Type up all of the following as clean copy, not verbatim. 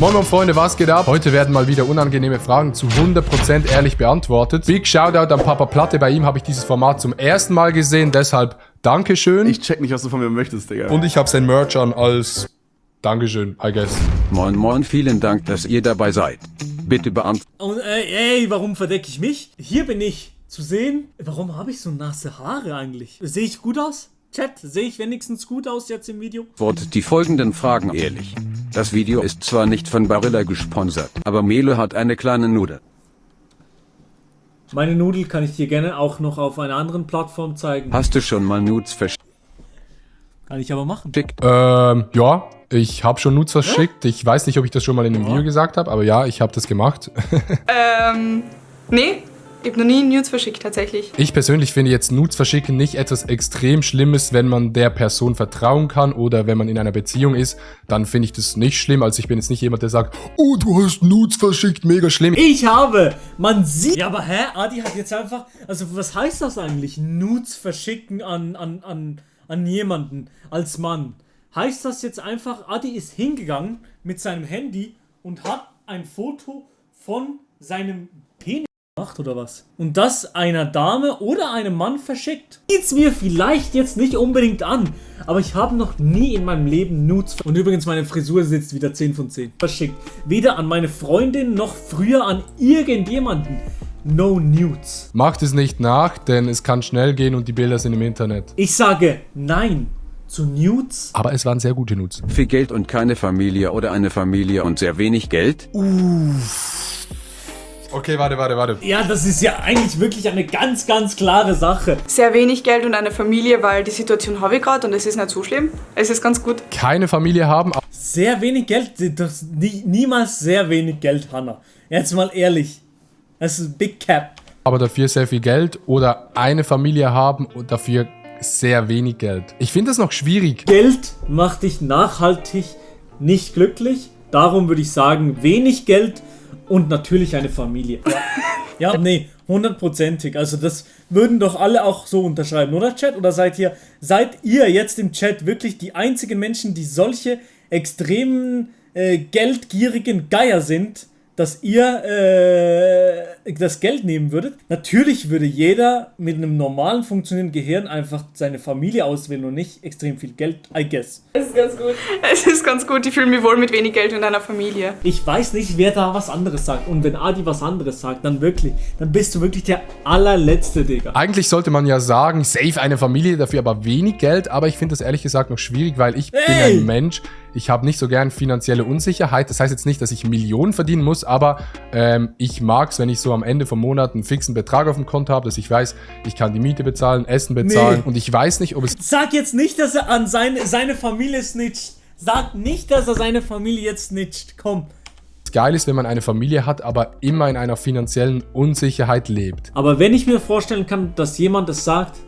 Moin Moin Freunde, was geht ab? Heute werden mal wieder unangenehme Fragen zu 100% ehrlich beantwortet. Big Shoutout an Papa Platte, bei ihm habe ich dieses Format zum ersten Mal gesehen, deshalb Dankeschön. Ich check nicht, was du von mir möchtest, Digga. Und ich habe sein Merch an als Dankeschön, I guess. Moin Moin, vielen Dank, dass ihr dabei seid. Bitte beantwortet. Und warum verdecke ich mich? Hier bin ich zu sehen. Warum habe ich so nasse Haare eigentlich? Sehe ich gut aus? Chat, sehe ich wenigstens gut aus jetzt im Video? Die folgenden Fragen ehrlich. Das Video ist zwar nicht von Barilla gesponsert, aber Melo hat eine kleine Nudel. Meine Nudel kann ich dir gerne auch noch auf einer anderen Plattform zeigen. Hast du schon mal Nudes verschickt? Kann ich aber machen. Ja, ich habe schon Nudes verschickt. Ich weiß nicht, ob ich das schon mal in einem Video gesagt habe, aber ja, ich habe das gemacht. Nee, ich habe noch nie Nudes verschickt, tatsächlich. Ich persönlich finde jetzt Nudes verschicken nicht etwas extrem Schlimmes, wenn man der Person vertrauen kann oder wenn man in einer Beziehung ist, dann finde ich das nicht schlimm. Also ich bin jetzt nicht jemand, der sagt, oh, du hast Nudes verschickt, mega schlimm. Man sieht... Ja, aber Adi hat jetzt einfach... Also was heißt das eigentlich? Nudes verschicken an jemanden als Mann. Heißt das jetzt einfach, Adi ist hingegangen mit seinem Handy und hat ein Foto von seinem Penis gemacht oder was? Und das einer Dame oder einem Mann verschickt. Sieht's mir vielleicht jetzt nicht unbedingt an, aber ich habe noch nie in meinem Leben Nudes... Und übrigens, meine Frisur sitzt wieder 10 von 10. Verschickt. Weder an meine Freundin noch früher an irgendjemanden. No Nudes. Macht es nicht nach, denn es kann schnell gehen und die Bilder sind im Internet. Ich sage nein zu Nudes. Aber es waren sehr gute Nudes. Viel Geld und keine Familie oder eine Familie und sehr wenig Geld? Okay, warte. Ja, das ist ja eigentlich wirklich eine ganz, ganz klare Sache. Sehr wenig Geld und eine Familie, weil die Situation habe ich gerade und es ist nicht so schlimm. Es ist ganz gut. Keine Familie haben, Sehr wenig Geld, niemals sehr wenig Geld, Hannah. Jetzt mal ehrlich. Das ist Big Cap. aber dafür sehr viel Geld oder eine Familie haben und dafür sehr wenig Geld. Ich finde das noch schwierig. Geld macht dich nachhaltig nicht glücklich. Darum würde ich sagen, wenig Geld und natürlich eine Familie. Ja, nee, 100%ig. Also das würden doch alle auch so unterschreiben, oder Chat? Oder seid ihr jetzt im Chat wirklich die einzigen Menschen, die solche extremen geldgierigen Geier sind, dass ihr das Geld nehmen würdet? Natürlich würde jeder mit einem normalen funktionierenden Gehirn einfach seine Familie auswählen und nicht extrem viel Geld, I guess. Es ist ganz gut. Es ist ganz gut. Ich fühle mich wohl mit wenig Geld und einer Familie. Ich weiß nicht, wer da was anderes sagt. Und wenn Adi was anderes sagt, dann bist du wirklich der allerletzte, Digga. Eigentlich sollte man ja sagen, safe eine Familie, dafür aber wenig Geld. Aber ich finde das ehrlich gesagt noch schwierig, weil ich bin ein Mensch, ich habe nicht so gern finanzielle Unsicherheit. Das heißt jetzt nicht, dass ich Millionen verdienen muss, aber ich mag es, wenn ich so am Ende vom Monat einen fixen Betrag auf dem Konto habe, dass ich weiß, ich kann die Miete bezahlen, Essen bezahlen und ich weiß nicht, ob es... Sag jetzt nicht, dass er an seine Familie snitcht. Sag nicht, dass er seine Familie jetzt snitcht. Komm. geil ist, wenn man eine Familie hat, aber immer in einer finanziellen Unsicherheit lebt. Aber wenn ich mir vorstellen kann, dass jemand es sagt,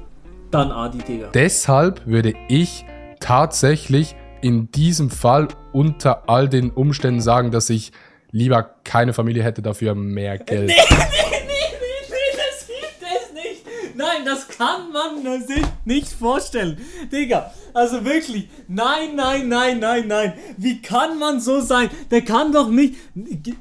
dann Adi, Digga. Deshalb würde ich tatsächlich in diesem Fall unter all den Umständen sagen, dass ich lieber keine Familie hätte, dafür mehr Geld. Nee, das gibt es nicht. Nein, das kann man sich nicht vorstellen. Digga, also wirklich, nein. Wie kann man so sein? Der kann doch nicht,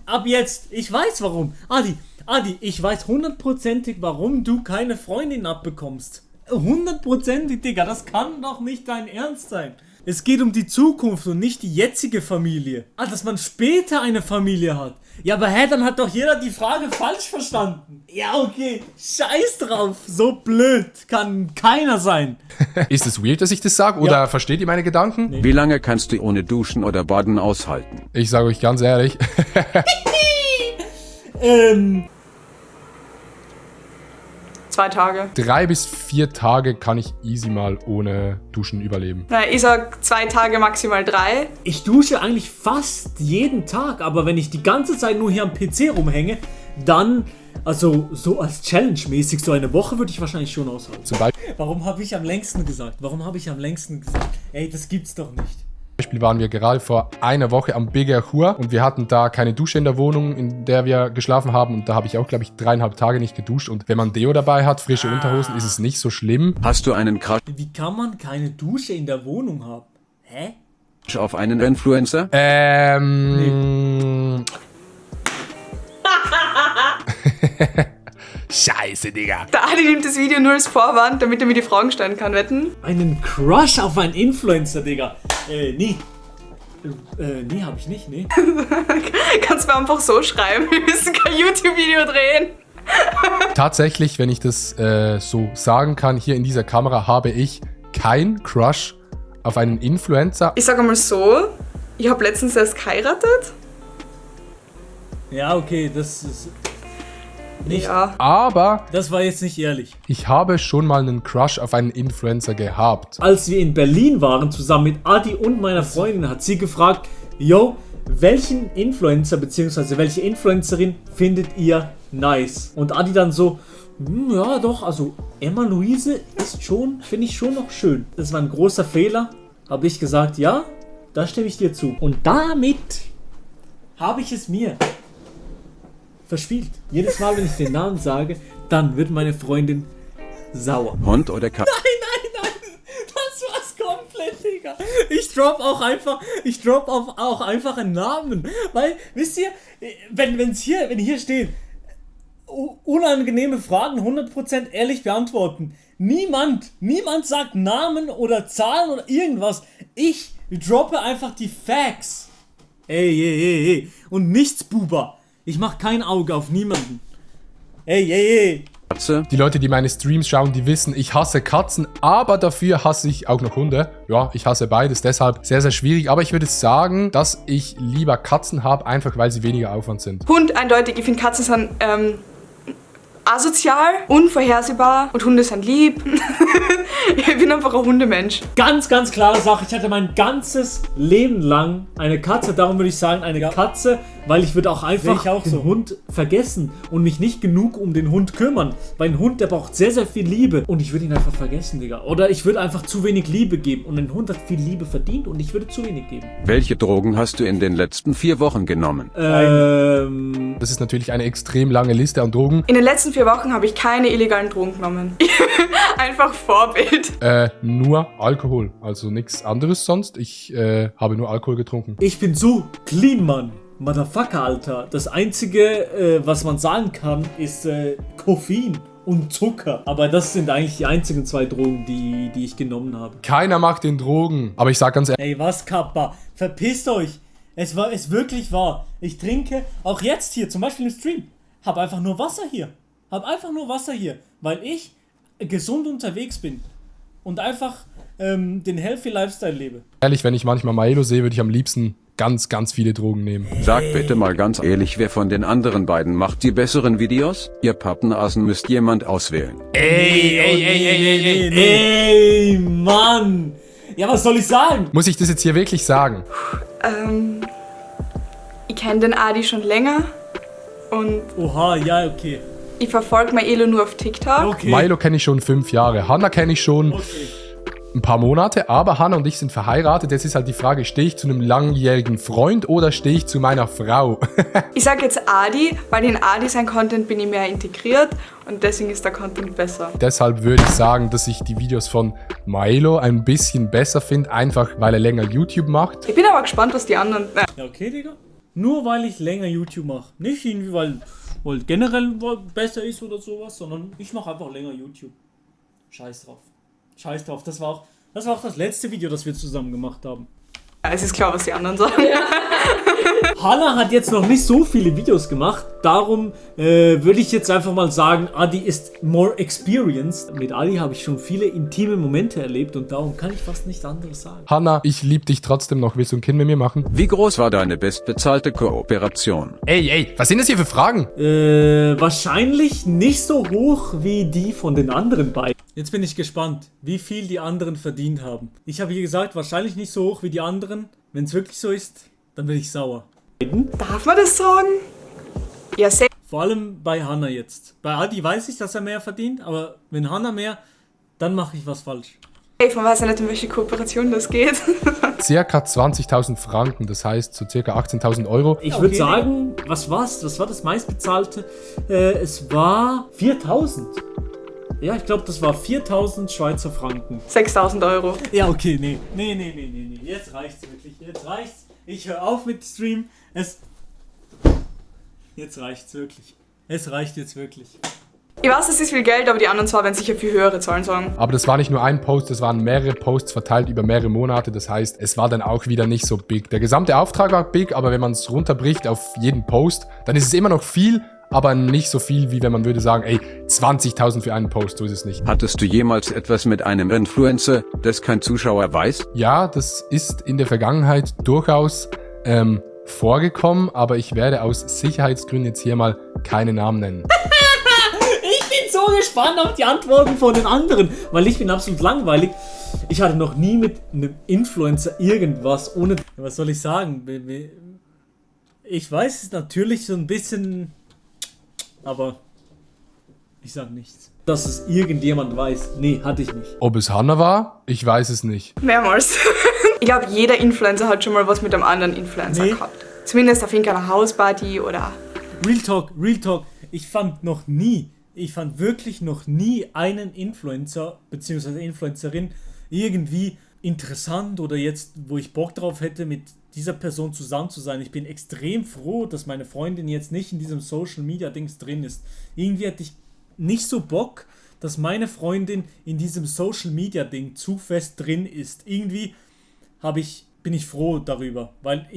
ab jetzt, ich weiß warum. Adi, ich weiß 100%ig, warum du keine Freundin abbekommst. 100%ig, Digga, das kann doch nicht dein Ernst sein. Es geht um die Zukunft und nicht die jetzige Familie. Dass man später eine Familie hat. Ja, aber dann hat doch jeder die Frage falsch verstanden. Ja, okay, scheiß drauf. So blöd kann keiner sein. Ist es weird, dass ich das sage? Oder versteht ihr meine Gedanken? Nee. Wie lange kannst du ohne Duschen oder Baden aushalten? Ich sage euch ganz ehrlich. 2 Tage. 3 bis 4 Tage kann ich easy mal ohne Duschen überleben. Na, ich sag 2 Tage, maximal 3. Ich dusche eigentlich fast jeden Tag, aber wenn ich die ganze Zeit nur hier am PC rumhänge, dann, also so als Challenge-mäßig, so eine Woche würde ich wahrscheinlich schon aushalten. Zum Beispiel Warum habe ich am längsten gesagt? Ey, das gibt's doch nicht. waren wir gerade vor einer Woche am Bigger Chur und wir hatten da keine Dusche in der Wohnung, in der wir geschlafen haben und da habe ich auch, glaube ich, 3,5 Tage nicht geduscht und wenn man Deo dabei hat, frische Unterhosen, ist es nicht so schlimm. Hast du einen Crush? Wie kann man keine Dusche in der Wohnung haben? Hä? Auf einen Influencer? Scheiße, Digga. Der Adi nimmt das Video nur als Vorwand, damit er mir die Fragen stellen kann, wetten? Einen Crush auf einen Influencer, Digga. Nie. Nee, hab ich nicht, nee. Kannst du mir einfach so schreiben, wir müssen kein YouTube-Video drehen. Tatsächlich, wenn ich das so sagen kann, hier in dieser Kamera habe ich keinen Crush auf einen Influencer. Ich sag einmal so, ich habe letztens erst geheiratet. Ja, okay, das ist... Nicht. Ja. Aber Das war jetzt nicht ehrlich. ich habe schon mal einen Crush auf einen Influencer gehabt. Als wir in Berlin waren, zusammen mit Adi und meiner Freundin, hat sie gefragt, yo, welchen Influencer bzw. welche Influencerin findet ihr nice? Und Adi dann so, ja doch, also Emma Luise ist schon, finde ich schon noch schön. Das war ein großer Fehler, habe ich gesagt, ja, da stimme ich dir zu. Und damit habe ich es mir verspielt. Jedes Mal, wenn ich den Namen sage, dann wird meine Freundin sauer. Hund oder Katze? Nein, das war's komplett, Digga. Ich drop auch einfach einen Namen. Weil, wisst ihr, wenn hier steht, unangenehme Fragen 100% ehrlich beantworten. Niemand sagt Namen oder Zahlen oder irgendwas. Ich droppe einfach die Facts. Ey. Und nichts, Buba. Ich mach kein Auge auf niemanden. Ey. Katze? Die Leute, die meine Streams schauen, die wissen, ich hasse Katzen, aber dafür hasse ich auch noch Hunde. Ja, ich hasse beides, deshalb sehr, sehr schwierig. Aber ich würde sagen, dass ich lieber Katzen habe, einfach weil sie weniger Aufwand sind. Hund eindeutig, ich finde Katzen sind asozial, unvorhersehbar und Hunde sind lieb. Ich bin einfach ein Hundemensch. Ganz klare Sache. Ich hatte mein ganzes Leben lang eine Katze. Darum würde ich sagen, eine Katze, weil ich würde auch einfach den Hund vergessen und mich nicht genug um den Hund kümmern. Weil ein Hund, der braucht sehr, sehr viel Liebe und ich würde ihn einfach vergessen, Digga. Oder ich würde einfach zu wenig Liebe geben und ein Hund hat viel Liebe verdient und ich würde zu wenig geben. Welche Drogen hast du in den letzten 4 Wochen genommen? Das ist natürlich eine extrem lange Liste an Drogen. In den letzten 4 Wochen habe ich keine illegalen Drogen genommen. Einfach Vorbild. Nur Alkohol, also nichts anderes sonst. Ich habe nur Alkohol getrunken. Ich bin so clean, Mann. Motherfucker, Alter. Das Einzige, was man sagen kann, ist Koffein und Zucker. Aber das sind eigentlich die einzigen 2 Drogen, die ich genommen habe. Keiner macht den Drogen. Aber ich sag ganz ehrlich, Ey, was, Kappa? Verpisst euch. Es wirklich wahr. Ich trinke, auch jetzt hier, zum Beispiel im Stream, hab einfach nur Wasser hier. Weil ich gesund unterwegs bin. Und einfach den Healthy Lifestyle lebe. wenn ich manchmal Milo sehe, würde ich am liebsten ganz, ganz viele Drogen nehmen. Sag bitte mal ganz ehrlich, wer von den anderen beiden macht die besseren Videos? Ihr Pappenasen müsst jemand auswählen. Ey, Mann. Ja, was soll ich sagen? Muss ich das jetzt hier wirklich sagen? Ich kenne den Adi schon länger und Oha, ja, okay. ich verfolge Maelo nur auf TikTok. Okay. Milo kenne ich schon 5 Jahre. Hannah kenne ich schon ein paar Monate. Aber Hannah und ich sind verheiratet. Jetzt ist halt die Frage, stehe ich zu einem langjährigen Freund oder stehe ich zu meiner Frau? Ich sage jetzt Adi, weil in Adi sein Content bin ich mehr integriert und deswegen ist der Content besser. Deshalb würde ich sagen, dass ich die Videos von Milo ein bisschen besser finde. Einfach, weil er länger YouTube macht. Ich bin aber gespannt, was die anderen... Ja, okay, Digga. Nur weil ich länger YouTube mache. Nicht irgendwie, weil generell besser ist oder sowas, sondern ich mache einfach länger YouTube. Scheiß drauf. Das war auch das letzte Video, das wir zusammen gemacht haben. Ja, es ist klar, was die anderen sagen. Hannah hat jetzt noch nicht so viele Videos gemacht, darum würde ich jetzt einfach mal sagen, Adi ist more experienced. Mit Adi habe ich schon viele intime Momente erlebt und darum kann ich fast nichts anderes sagen. Hannah, ich liebe dich trotzdem noch. Willst du ein Kind mit mir machen? Wie groß war deine bestbezahlte Kooperation? Ey, was sind das hier für Fragen? Wahrscheinlich nicht so hoch wie die von den anderen beiden. Jetzt bin ich gespannt, wie viel die anderen verdient haben. Ich habe hier gesagt, wahrscheinlich nicht so hoch wie die anderen. Wenn es wirklich so ist, dann bin ich sauer. Darf man das sagen? Ja, safe. Vor allem bei Hannah jetzt. Bei Adi weiß ich, dass er mehr verdient, aber wenn Hannah mehr, dann mache ich was falsch. Man weiß ja nicht, in welche Kooperation das geht. Circa 20.000 Franken, das heißt so circa 18.000 Euro. Ich würde sagen, was war das meistbezahlte? Es war 4.000. Ja, ich glaube, das war 4.000 Schweizer Franken. 6.000 Euro. Ja, okay, nee. Jetzt reicht's wirklich. Jetzt reicht's. Ich höre auf mit Stream. Jetzt reicht's wirklich. Es reicht jetzt wirklich. Ich weiß, es ist viel Geld, aber die anderen zwei werden sicher viel höhere Zahlen sagen. Aber das war nicht nur ein Post, das waren mehrere Posts verteilt über mehrere Monate. Das heißt, es war dann auch wieder nicht so big. Der gesamte Auftrag war big, aber wenn man es runterbricht auf jeden Post, dann ist es immer noch viel, aber nicht so viel, wie wenn man würde sagen, ey, 20.000 für einen Post, so ist es nicht. Hattest du jemals etwas mit einem Influencer, das kein Zuschauer weiß? Ja, das ist in der Vergangenheit durchaus vorgekommen, aber ich werde aus Sicherheitsgründen jetzt hier mal keine Namen nennen. Ich bin so gespannt auf die Antworten von den anderen, weil ich bin absolut langweilig. Ich hatte noch nie mit einem Influencer irgendwas ohne... Was soll ich sagen? Ich weiß es natürlich so ein bisschen, aber ich sag nichts. Dass es irgendjemand weiß. Nee, hatte ich nicht. Ob es Hannah war? Ich weiß es nicht. Mehrmals. Ich glaube, jeder Influencer hat schon mal was mit einem anderen Influencer gehabt. Zumindest auf irgendeiner Hausparty oder... Real Talk. Ich fand wirklich noch nie einen Influencer bzw. Influencerin irgendwie interessant oder jetzt, wo ich Bock drauf hätte, mit dieser Person zusammen zu sein. Ich bin extrem froh, dass meine Freundin jetzt nicht in diesem Social Media Dings drin ist. Irgendwie hätte ich nicht so Bock, dass meine Freundin in diesem Social Media Ding zu fest drin ist. Irgendwie bin ich froh darüber, weil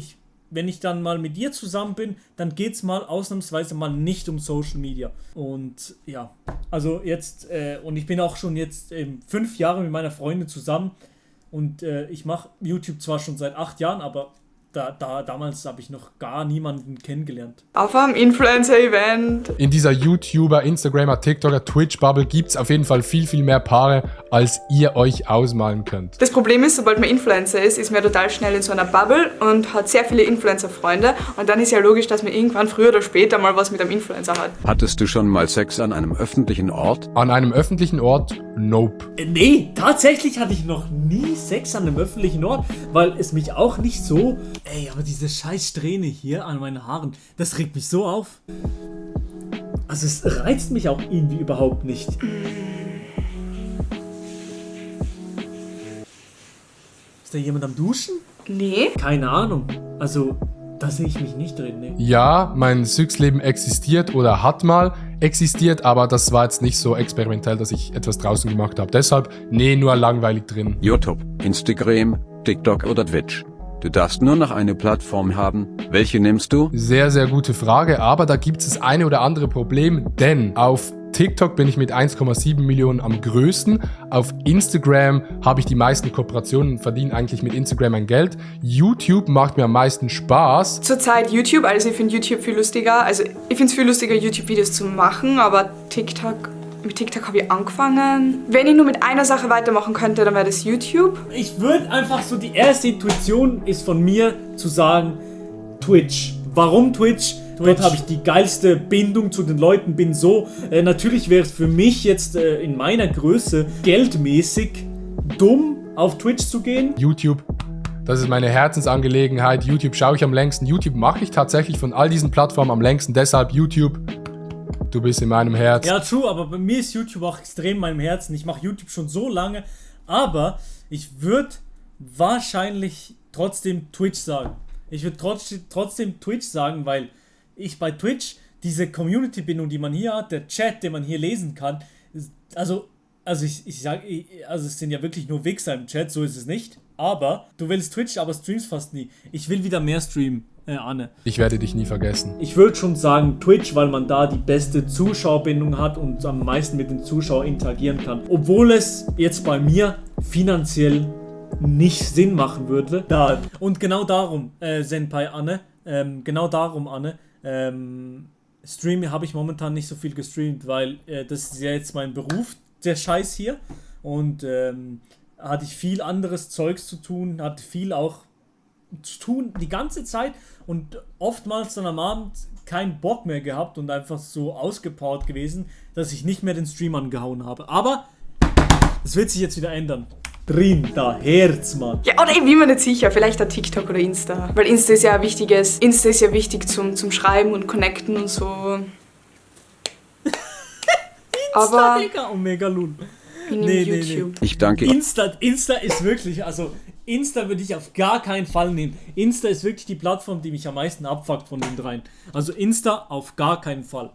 wenn ich dann mal mit ihr zusammen bin, dann geht's mal ausnahmsweise mal nicht um Social Media. Und ja, also jetzt, und ich bin auch schon jetzt 5 Jahre mit meiner Freundin zusammen und ich mache YouTube zwar schon seit 8 Jahren, aber damals habe ich noch gar niemanden kennengelernt. Auf einem Influencer-Event. In dieser YouTuber, Instagramer, TikToker, Twitch-Bubble gibt es auf jeden Fall viel, viel mehr Paare, als ihr euch ausmalen könnt. Das Problem ist, sobald man Influencer ist man total schnell in so einer Bubble und hat sehr viele Influencer-Freunde. Und dann ist ja logisch, dass man irgendwann früher oder später mal was mit einem Influencer hat. Hattest du schon mal Sex an einem öffentlichen Ort? An einem öffentlichen Ort? Nope. Nee, tatsächlich hatte ich noch nie Sex an einem öffentlichen Ort, weil es mich auch nicht so... Ey, aber diese scheiß Strähne hier an meinen Haaren, das regt mich so auf. Also es reizt mich auch irgendwie überhaupt nicht. Ist da jemand am Duschen? Nee. Keine Ahnung. Also, da sehe ich mich nicht drin. Nee. Ja, mein Sexleben existiert oder hat mal existiert, aber das war jetzt nicht so experimentell, dass ich etwas draußen gemacht habe. Deshalb, nee, nur langweilig drin. YouTube, Instagram, TikTok oder Twitch? Du darfst nur noch eine Plattform haben. Welche nimmst du? Sehr, sehr gute Frage, aber da gibt es das eine oder andere Problem, denn auf TikTok bin ich mit 1,7 Millionen am größten. Auf Instagram habe ich die meisten Kooperationen und verdiene eigentlich mit Instagram mein Geld. YouTube macht mir am meisten Spaß. Zurzeit YouTube, also ich finde YouTube viel lustiger. Also ich finde es viel lustiger, YouTube-Videos zu machen, aber mit TikTok habe ich angefangen. Wenn ich nur mit einer Sache weitermachen könnte, dann wäre das YouTube. Ich würde einfach so, die erste Intuition ist von mir zu sagen, Twitch. Warum Twitch? Dort habe ich die geilste Bindung zu den Leuten, bin so. Natürlich wäre es für mich jetzt in meiner Größe geldmäßig dumm, auf Twitch zu gehen. YouTube, das ist meine Herzensangelegenheit. YouTube schaue ich am längsten. YouTube mache ich tatsächlich von all diesen Plattformen am längsten. Deshalb YouTube. Du bist in meinem Herz. Ja, true, aber bei mir ist YouTube auch extrem in meinem Herzen. Ich mache YouTube schon so lange, aber ich würde wahrscheinlich trotzdem Twitch sagen. Ich würde trotzdem Twitch sagen, weil ich bei Twitch diese Community-Bindung, die man hier hat, der Chat, den man hier lesen kann, also ich sage, also es sind ja wirklich nur Wichser im Chat, so ist es nicht. Aber du willst Twitch, aber streamst fast nie. Ich will wieder mehr streamen. Anne. Ich werde dich nie vergessen. Ich würde schon sagen Twitch, weil man da die beste Zuschauerbindung hat und am meisten mit den Zuschauern interagieren kann. Obwohl es jetzt bei mir finanziell nicht Sinn machen würde. Und genau darum, Senpai Anne, Stream habe ich momentan nicht so viel gestreamt, weil das ist ja jetzt mein Beruf, der Scheiß hier. Und hatte ich viel anderes Zeugs zu tun, hatte viel auch zu tun die ganze Zeit und oftmals dann am Abend keinen Bock mehr gehabt und einfach so ausgepowert gewesen, dass ich nicht mehr den Stream angehauen habe. Aber das wird sich jetzt wieder ändern. Drin, da, Herz, Mann. Ja, oder ich bin mir nicht sicher, vielleicht auch TikTok oder Insta. Weil Insta ist ja wichtig zum Schreiben und Connecten und so. Aber Digga, und Megalun. ich nehme YouTube. Ich danke. Insta ist wirklich, also Insta würde ich auf gar keinen Fall nehmen. Insta ist wirklich die Plattform, die mich am meisten abfuckt von den dreien. Also Insta auf gar keinen Fall.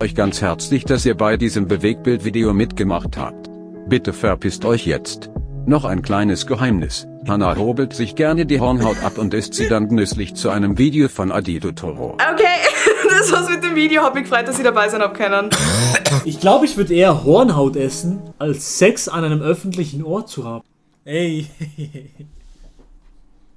Euch ganz herzlich, dass ihr bei diesem Bewegtbildvideo mitgemacht habt. Bitte verpisst euch jetzt. Noch ein kleines Geheimnis. Hannah hobelt sich gerne die Hornhaut ab und isst sie dann genüsslich zu einem Video von Adito Toro. Okay, das war's mit dem Video. Hab mich gefreut, dass ihr dabei sein habt können. Ich glaube, ich würde eher Hornhaut essen, als Sex an einem öffentlichen Ort zu haben. Ey.